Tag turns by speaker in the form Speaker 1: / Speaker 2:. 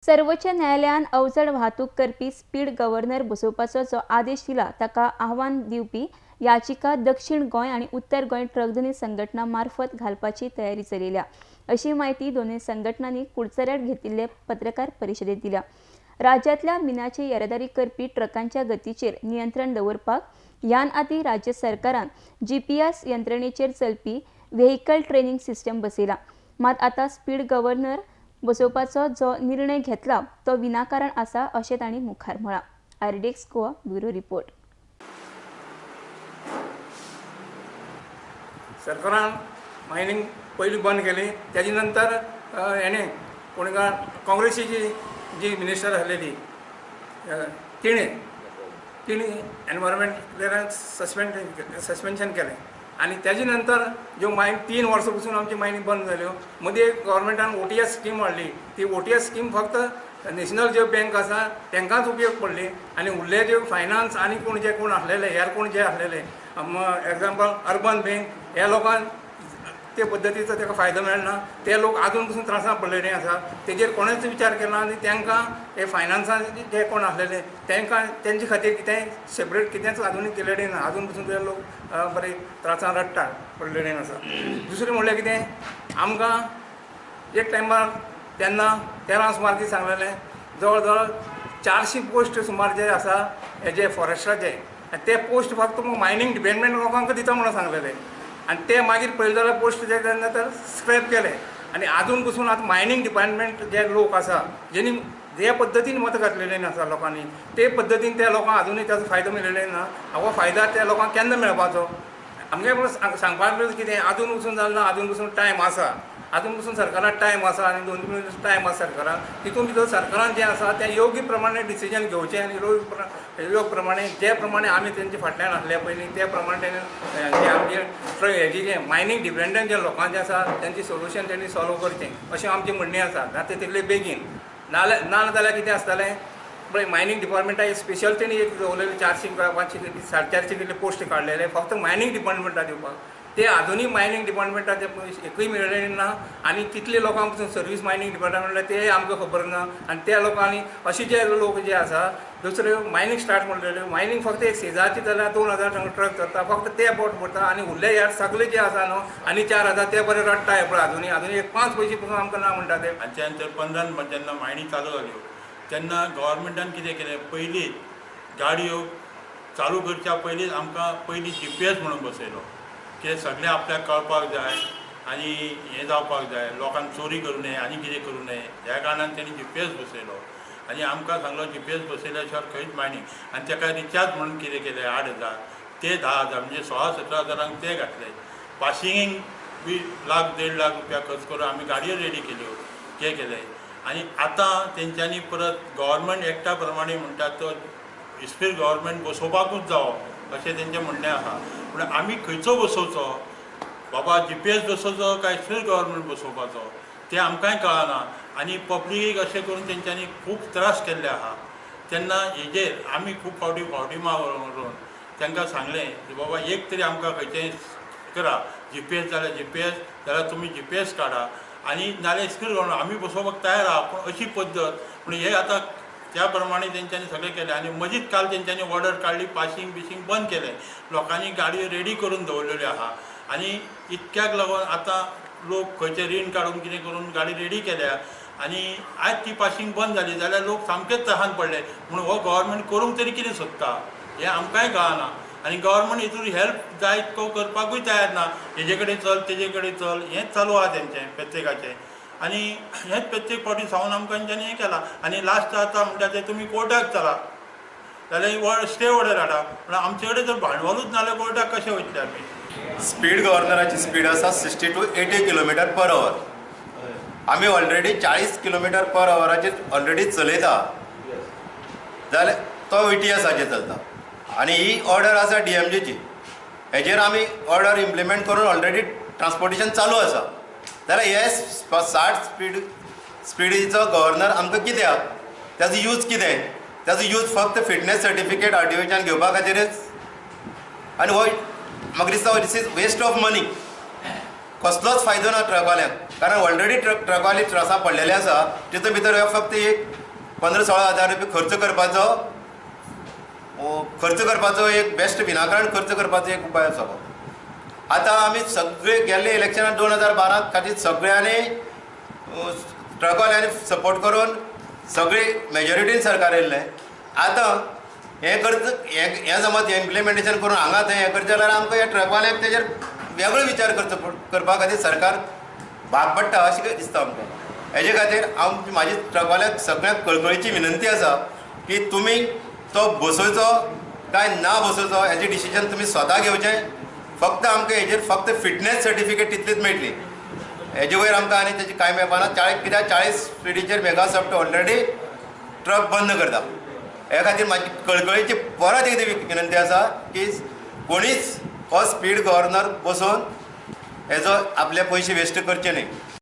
Speaker 1: सर्वोच्च न्यायालयान अवजड वाहतूक करपी स्पीड गव्हर्नर बसोवपाचो जो आदेश दिला ताका आव्हान दिवपी याचिका दक्षिण गोंय आनी उत्तर गोंय ट्रक धनी संघटना मार्फत घालपाची तयारी चलयल्या अशी म्हायती दोनूय संघटनांनी कुडचड्यार घेतिल्ले पत्रकार परिशदेत दिल्या. राज्यांतल्या मिनाची येरादारी करपी ट्रकांच्या गतीचेर नियंत्रण दवरपाक ह्यान आदीं राज्य सरकारान जीपीएस यंत्रणेचेर चलपी व्हेकल ट्रेनिंग सिस्टम बसयला. मात आतां स्पीड गव्हर्नर बसोवपाचो जो निर्णय घेतला तो विनाकारण आसा अशें तांणी मुखार म्हळां. RDX Goa bureau report.
Speaker 2: सरकारान मायनिंग पयलीं बंद केली, तेजे नंतर हेणे कोण काँग्रेसीची जी मिनिस्टर आसलेली तिणें तिणें एनवायरमेंट क्लियरन्स सस्पेन्शन केलें आनी तेजे नंतर ज्यो मायन 3 वर्सां पसून आमची मायनिंग बंद जाल्यो. मदीं गव्हर्मेंटान OTS scheme हाडली. ती OTS scheme फक्त नॅशनल ज्यो बँक आसा तांकांच उपयोग पडली आनी उरले ज्यो फायनान्स आनी कोण जे कोण आसलेले हेर कोण जे आसलेले एग्जाम्पल अर्बन बँक ह्या लोकांक ते पद्दतीचो ताका फायदो मेळना. ते लोक आजून पसून त्रासां पडलेले आसा. तेजेर कोणेच विचार केला आनी तांकां हे फायनान्सान जे कोण आसलेले तांकां तेंचे खातीर कितेंय सेपरेट कितेंच आजुनूय केलेलें ना. आजून पसून ते लोक बरे त्रासान रडटा पडलेले आसा. दुसरें म्हणल्यार कितें आमकां एक टायमार तेन्ना 13 सुमार कितें सांगलेलें जवळ जवळ 400 पोस्ट सुमार जे आसा हे जे फॉरेस्टाचे ते पोस्ट फक्त मायनींग डिपार्टमेंट लोकांक दिता म्हणून सांगलेलें आनी ते मागीर पळयले जाल्यार पोस्ट जे तेन्ना तर स्क्रॅप केले आनी आजून पसून आतां मायनींग डिपार्टमेंट जे लोक आसा जेणी जे पद्दतीन मत घातलेलें आसा लोकांनी ते पद्दतीन त्या लोकांक आजुनूय ताचो फायदो मेळिल्लो ना. हो फायदा त्या लोकांक केन्ना मेळपाचो आमगे सांगपाक कितें आजून पसून जालें ना. आजून पसून टायम आसा, आजून पसून सरकाराक टायम आसा आनी 2-3 टायम आसा सरकाराक. तितून भितर सरकारान जें आसा तें योग्य प्रमाणे डिसिजन घेवचें आनी योग्य प्रमाणे जे प्रमाणे आमी तेंचे फाटल्यान आसले पयलीं ते प्रमाणे तेणें जे आमचे हेजी जे मायनींग डिपेंडंट जे लोकांचें आसा तेंचें सोल्युशन तेणी सॉल्व करचें अशें आमचें म्हणणें आसा. जाता तितलें बेगीन ना जाल्यार कितें आसतलें पळय मायनींग डिपार्टमेंटा एक स्पेशल तेणी एक दवरलेले 400 500 450 कितले पोस्ट काडलेले फक्त मायनींग डिपार्टमेंटा दिवपाक. ते आजुनूय मायनींग डिपार्टमेंटाचे एकूय मेळ्ळें ना आनी कितले लोकांक पसून सर्वीस मायनींग डिपार्टमेंटाक ते आमकां खबर ना. आनी त्या लोकांनी अशे जे लोक जे आसा दुसरे मायनींग स्टार्ट म्हणलेले मायनींग फक्त एक शेजारची जाल्यार 2000 ट्रक चलता फक्त ते बोट भरता आनी उरले यार सगळे जे आसा न्हू आनी 4000 ते बरे रडटा पळय आजुनूय आजुनूय एक 5 पयशे पसून आमकां ना म्हणटा ते.
Speaker 3: आनी त्या नंतर 15 जेन्ना मायनींग चालू जाल्यो तेन्ना गव्हर्मेंटान कितें केलें पयलीं गाडयो चालू करच्या पयलींच आमकां पयलीं GPS म्हणून बसयलो कितें सगळें आपल्याक कळपाक जाय आनी हें जावपाक जाय लोकांक चोरी करूं नये आनी कितें करूं नये ह्या कारणान तेणी GPS बसयलो आनी आमकां सांगलो GPS बसयल्या शिवाय खंयच मायनींग. आनी ताका रिचार्ज म्हणून कितें केलें 8000 ते 10000 म्हणजे 16-17 हजारांक ते घातले. पासिंगेक बी 1.5 लाख रुपया खर्च करून आमी गाडयो रेडी केल्यो ते केले. आनी आतां तेंच्यांनी परत गव्हर्मेंट एक्टा प्रमाणे म्हणटा तो स्पीड गव्हर्मेंट बसोवपाकूच जावो अशें तेंचें म्हणणें आसा. पूण आमी खंयचो बसोवचो बाबा GPS बसोवचो काय स्पीड गव्हर्मेंट बसोवपाचो तें आमकांय कळना आनी पब्लिकेक अशें करून तेंच्यांनी खूब त्रास केल्ले आसा. तेन्ना हेजेर आमी खूब फावटी फावटी मारून तांकां सांगलें की बाबा एक तरी आमकां खंयचें करा GPS जाल्यार GPS जाल्यार तुमी GPS काडा आनी नाल्यार स्पीड गव्हर्मेंट आमी बसोवपाक तयार आहा. पूण अशी पद्दत पूण हे आतां त्या प्रमाणे तेंच्यांनी सगळें केलें आनी मदींच काल तेंच्यांनी ऑर्डर काडली पासिंग बिसींग बंद केलें. लोकांनी गाडयो रेडी करून दवरलेल्यो आहा आनी इतक्याक लागून आतां लोक खंयचे रीण काडून कितें करून गाडी रेडी केल्या आनी आयज ती पासिंग बंद जाली जाल्यार लोक सामकेच त्रासान पडले. म्हणून हो गव्हर्मेंट करूंक तरी कितें सोदता हें आमकांय कळना आनी गव्हर्मेंट हितून हेल्प जाय तो करपाकूय तयार ना. हेजे कडेन चल तेजे कडेन चल हेंच चालू आहा तेंचें प्रत्येकाचें आनी हेंच प्रत्येक फावटी सांगून आमकां तेंच्यांनी हें केलां. आनी लास्ट आतां म्हणटा तें तुमी कोर्टाक चला जाल्यार स्टे ऑर्डर हाडा पूण आमचे कडेन जर भांडवलूच ना जाल्यार कोर्टाक कशें वयतले आमी.
Speaker 4: स्पीड गव्हर्नराची स्पीड आसा 60 to 80 kilometre per hour. आमी ऑलरेडी 40 किलोमिटर पर अवराचेर ऑलरेडी चलयता जाल्यार तो VTSाचेर चलता आनी ही ऑर्डर आसा DMGची. हेजेर आमी ऑर्डर इम्प्लिमेंट करून ऑलरेडी ट्रान्सपोर्टेशन चालू आसा. जाल्यार हे 60 स्पिडीचो गव्हर्नर आमकां कित्याक ताजो यूज कितें? ताजो यूज फक्त फिटनेस सर्टिफिकेट RTOच्यान घेवपा खातीरच. आनी हो म्हाका दिसता this is waste of money. कसलोच फायदो ना ट्रकवाल्यांक, कारण ऑलरेडी ट्रकवाले त्रासा पडलेले आसा. तितून भितर फक्त एक 15-16 हजार रुपया खर्च करपाचो एक बेस्ट विनाकारण खर्च करपाचो एक उपाय आसा. आतां आमी सगळे गेल्ले इलेक्शनान 2012 खातीर सगळ्यांनी ट्रकवाल्यांनी सपोर्ट करून सगळी मेजॉरिटीन सरकार येयल्लें. आतां हें करच हें समज इम्प्लिमेंटेशन करून हांगा थंय हें करचें जाल्यार आमकां ह्या ट्रकवाल्यांक तेजेर वेगळो विचार करचो करपा खातीर सरकार भाग पडटा अशें दिसता आमकां. हेजे खातीर हांव म्हाजी ट्रकवाल्यांक सगळ्यांक कळकळीची विनंती आसा की तुमी तो बसोवचो काय ना बसोवचो हेजें डिसिजन तुमी स्वता घेवचें. फक्त आमकां हेजेर फक्त फिटनेस सर्टिफिकेट तितलीच मेळटली, हेजे वयर आमकां आनी तेजी कांय मेळपाना. कित्याक 40 स्पिडीचेर मेगा सॉफ्ट ऑलरेडी ट्रक बंद करता. हे खातीर म्हाजी कळकळीची परत एकदां विनंती आसा की कोणीच हो स्पीड गव्हर्नर बसोवन हेजो आपले पयशे वेस्ट करचे न्ही.